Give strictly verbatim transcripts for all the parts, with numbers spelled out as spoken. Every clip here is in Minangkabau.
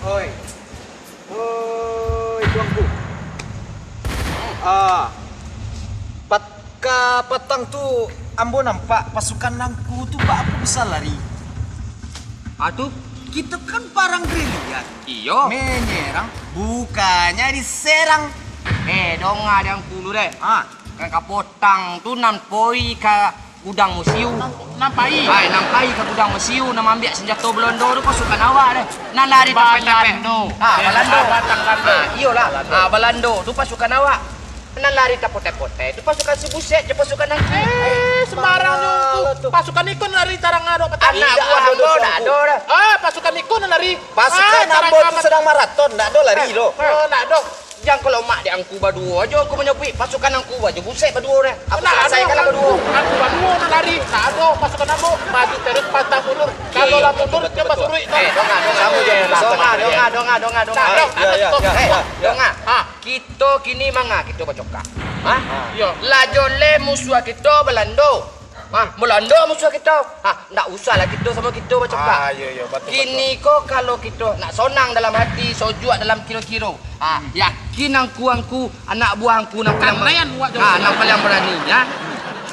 Oi. Oi, tuanku. Ah, pat-, ka patang tu ambo nampak pasukan angku tu baapo bisa lari. Ah, tu? Kito kan parang gerilya. Iyo. Menyerang, bukannyo diserang. Eh, donga dek angku lu deh. Ah. Kan kapotang tu nan poi ka gudang musiu. Nan pai? Ai, nan pai ka gudang musiu, nan maambiak sanjato Balondo tu pasukan awak deh. Nan lari tapeh-tapeh. Balando. Ah, Balando. Ah, iyolah. Ah, Balando tu pasukan awak. Nan lari tapotai-potai tu pasukan si Buset jo pasukan angku. Eh, sembarang jo angku. Pasukan iko nan lari tarang ado patang. Anak buah ambo ndak ado dah. Ah, pasukan iko nan lari. Pasukan ambo tu sadang maraton, ndak ado lari doh. Oh, ndak ado. Jan kalomak dek angku baduo ajo angku manyabuik, pasukan angku ajo Buset baduo deh. Apo salasaikan lah baduo. Angku baduo nan lari, ndak ado pasukan ambo, maju taruih pantang mundur. Kalau lah mundur, jan basuruik tu. Eh, donga, donga, donga, donga, donga, donga. Eh, donga. Ha. Kito kini manga kito bacokak. Ha? Iyo. Lah joleh musuah kito Balando. Ha, Balando musuah kito. Ha, ndak usahlah kito samo kito bacokak. Ah, iyo, iyo, batua, batua. Kini ko kalau kito nak sonang dalam hati, sojuak dalam kiro-kiro. Ha, yakin angku-angku, anak buah angku nan paliang, ha, nan paliang barani, ya.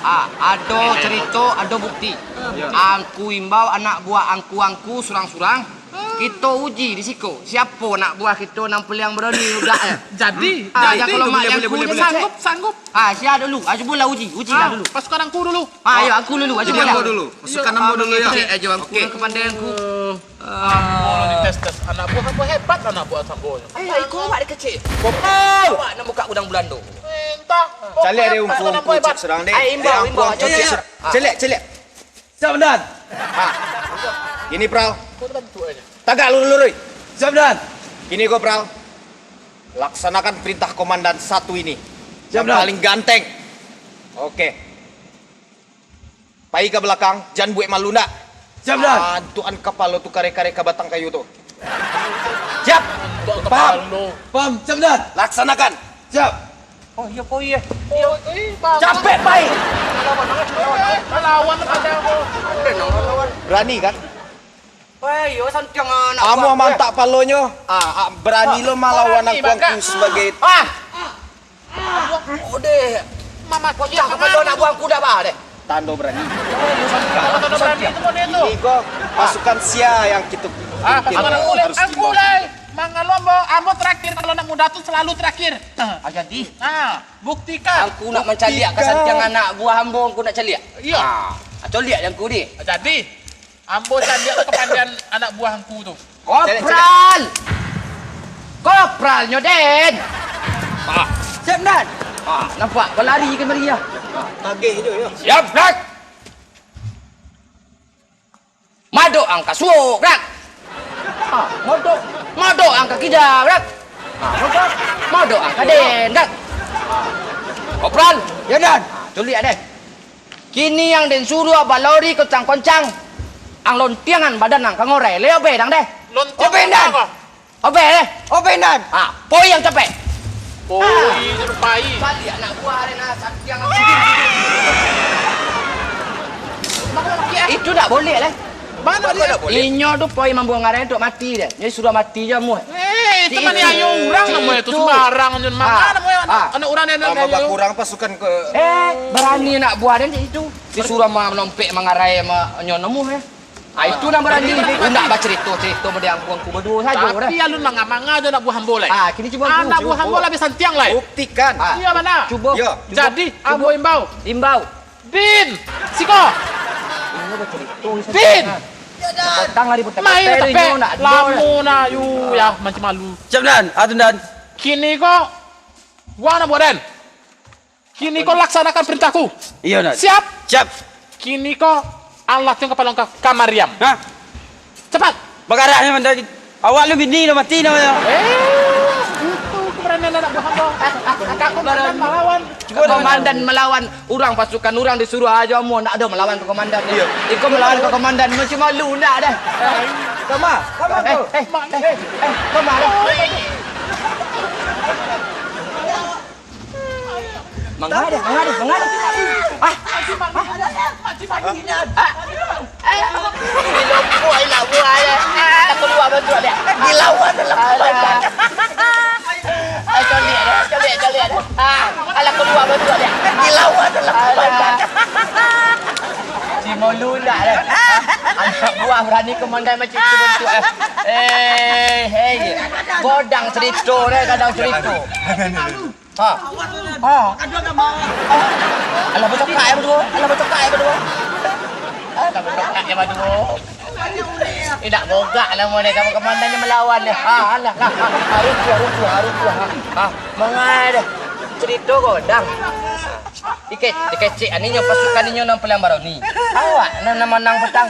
Ha, ado carito, ado bukti. Iyo. Angku imbau anak buah angku-angku surang-surang. Kito uji di siko, siapo anak buah kito nan paliang barani ugak, ya. Jadi, ha, jadi, kalau mak boleh, angku boleh, boleh. Sanggup, sanggup. Ha, sia dulu. Ha, cubolah uji, ujilah dulu. Pasukan angku dulu. Ha, yo, angku dulu. Jadi, cubolah. Angku dulu. Pasukan ambo dulu, yo. Cek ajo angku, oke, kapandaian angku. Ambo lah dites-tes. Anak buah ambo hebat, anak buah ambo. Ai, iko awak dikecek. Awak nak buka gudang Balando. Eh, entah. Caliak deh, angku, angku cek surang deh. Ai, imbau, imbau. Cek surang. Caliak, caliak. Siap, Komandan. Ha. Kini, Pral. Tagak lurus-lurus. Siap, Komandan. Kini ko, Pral. Laksanakan perintah Komandan satu ini. Siap, Komandan. Yang paling ganteng. Oke. Pai ka balakang, jan buek malu ndak? Siap, Komandan. Antukan kapalo tu kareh-kareh ka batang kayu tu. Siap? Paham? Paham, siap, Komandan. Laksanakan. Siap. Oh, iyo, pai, eh. Iyo, pai, Bang. Capek, pai. Malawan, malawan. Malawan, malawan. Barani, kan? Wah, iyo, santiang anak buah. Amuah mantak palonyo. Ah, ah, barani lo malawan angku-angku sabagai. Ah! Odeh. Mama, kocak kapalo anak buah angku dah, bah, deh. Tando barani. Kalau tando barani itu model tu. Ini ko pasukan sia yang kita, ah, kita pasukan angku, harus angku timbang. Lah, mangalo ambo, ambo terakhir, kalau anak muda tu selalu terakhir. Ah, jadi? Ah, buktikan. Angku nak mancaliak kasantiang anak buah ambo, angku nak caliak? Iyo. Ah, caliak je angku ni. Jadi, ambo caliak kapandaian anak buah angku tu. Kopral! Caliak, caliak. Kopral nyo den! Ah. Siap, Komandan! Ah, nampak? Balari kamari, ah. Ah, tagih je, yo. Siap, Brak! Madok ang ka suok, Brak! Ah, madok. Madok ang ka kida, Brak! Ah, madok. Madok ang ka den, Brak! Ah. Kopral! Yo, Komandan! Ah, culik den. Kini ang den suruah balori koncang-koncang. Ang lontiangan badan ang ka ngorai. Leo be dang deh. Lontiang. Open dan. Apa? Open deh. Open dan. Ha, poi ang capek. Poi, ha. Suruh pai. Baliak anak buah den, nah, santiang ang sidin. Itu ndak boleh, leh. Mano dia? Inyo tu poi mambuang ngarai untuak mati deh. Jadi suruah mati je amuah. Eh, itu maniayo urang namonyo tu, itu. Sembarang je. Manga namonyo anak urang ni, anak bakurang pasukan ke. Eh, barani anak buah den cak itu. Disuruah ma-, manompek mangarai ma-, nyo namuah, eh. Ah, itu nan barani. Undak bacarito-carito model angku-angku baduo sajo. Tapi alun manga-manga jo anak buah ambo lai. Ah, kini cubo angku. Anak buah ambo labiah santiang lai. Buktikan. Ah. Iyo, bana. Cubo. Iyo. Cubo. Jadi, ambo imbau. Imbau. Din! Siko! Din! Datang lari putar-putar. Mai lah, tapi lamo nah, yu, ya, mancing malu. Siap, Dan. Atun, Dan. Kini ko, buang nak buat, Dan. Kini ko laksanakan perintahku. Iyo, Dan. Siap? Siap. Kini ko, ang latiang kapalo ka kamariam. Hah? Capat! Bagarak ni, mandai. Awak lu bini lu mati namonyo. Eh, itu keberanian anak buah ambo. Angkak komandan malawan. Komandan malawan urang, pasukan urang disuruah ajo amuah, ndak ado malawan ka komandan. Iyo. Iko malawan ka komandan, macam malu ndak dah. Sama, sama tu. Eh, eh, eh, sama dah. Mangada, mangada, mangada. Ah, ah. Dilompuak anak buah, ya. Tak keluar bantuak dia. Dilawan, Dulu ndak deh. Anak buah barani komandan macam itu bantuak, eh. Eh, hei. Godang cerito deh, gadang cerito. Ha. Ha. Alah bacakak ya baduo. Alah bacakak ya baduo. Alah bacakak ya baduo. Indak gogak lah mo deh, kamu komandan nyo malawan deh. Ha, alah, ha, ha, ha, runtuah, runtuah, ha, runtuah, ha. Ha, mangai deh. Cerito godang. Dikecek, dikecek aninyo pasukan inyo nan paliang barani. Awak nan, nan manang patang.